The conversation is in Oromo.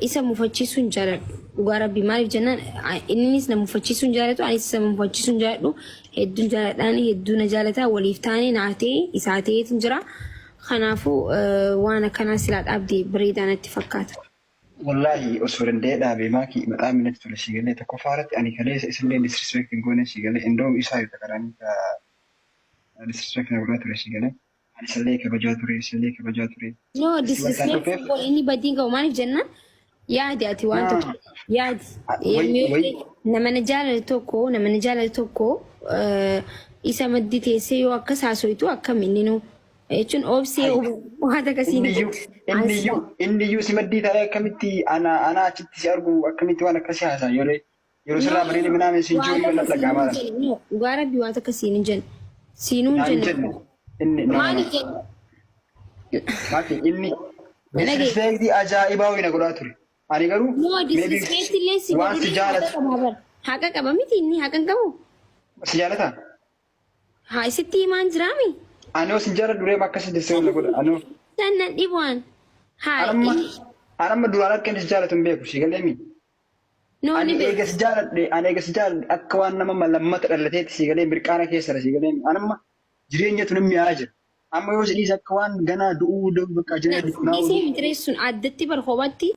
Isa mufachiisuu hin jaaladhu. Dhugaa Rabbii, maaliif jennaan, inninis na mufachiisuu hin jaalatu, anis isa mufachiisuu hin jaaladhu. Hedduun jaaladhaan, hedduu na jaalata, waliif taane naa ta'e isaa ta'eetu jira. Kanaafuu waan akkanaa silaa dhaabde bareedaa natti fakkaata. Wallaahi osoo danda'ee dhaabee, maakii maxaa natti tole, si galee. Tokkoffaa irratti ani kaleessa isallee disrespect hin goone, si galee. Indoom isaa yoo takaraanii ka disrespect na godhaa ture, si galee. Ani isallee kabajaa ture, isallee kabajaa ture. No Si wantaan disrespect dhufeef godhe, inni badii qabu. Maaliif jennaan, yaadi ati waan tokko yaadi. Wayi. Nama na jaalate tokko isa maddi teessee yoo akkas haasoitu akkam inni nu jechuun obsee waan akkasii Inni iyyuu si maddii taa'ee akkamitti ana achitti si argu, akkamitti waan akkasii haasaa yeroo sirraa bareede minaamin siin jiru waan na dhaga'amaa. No, dhugaa Rabbii, waan takka siin hin jenne, siinuu hin Naan hin jenne. jenne inni, no, no. Maaliif jenne? Maaki, inni Dhagaye. disrespect ajaa'ibaa wayii na godhaa ture. Ani garuu No maybe disrespect illee si waan si godhu haqa jaalatu qaba bar. Haqa qaba miti? Inni haqa hin qabu. Si jaalataa? Haa, isitti himaan jiraami. Ani yoo sin jaaladhu reema akkasii disrespect na godha. Ani San nan dhibu'an. Haa anamma inni anamma duraan akka inni si jaalatu hin beeku, si galee mi? No, Ani ni beeku. Eega si jaaladhe, ani eega si jaaladhe akka waan nama lammata dhalateetti, si galee, mirqaana keessadha, si galee mi? Anamma jireenyatu nan mi'aa jira. Amma yoo si dhiise akka waan ganaa du'uu bakka jireenya dukkanaa Dhiisee miti sun addatti bar kophaatti.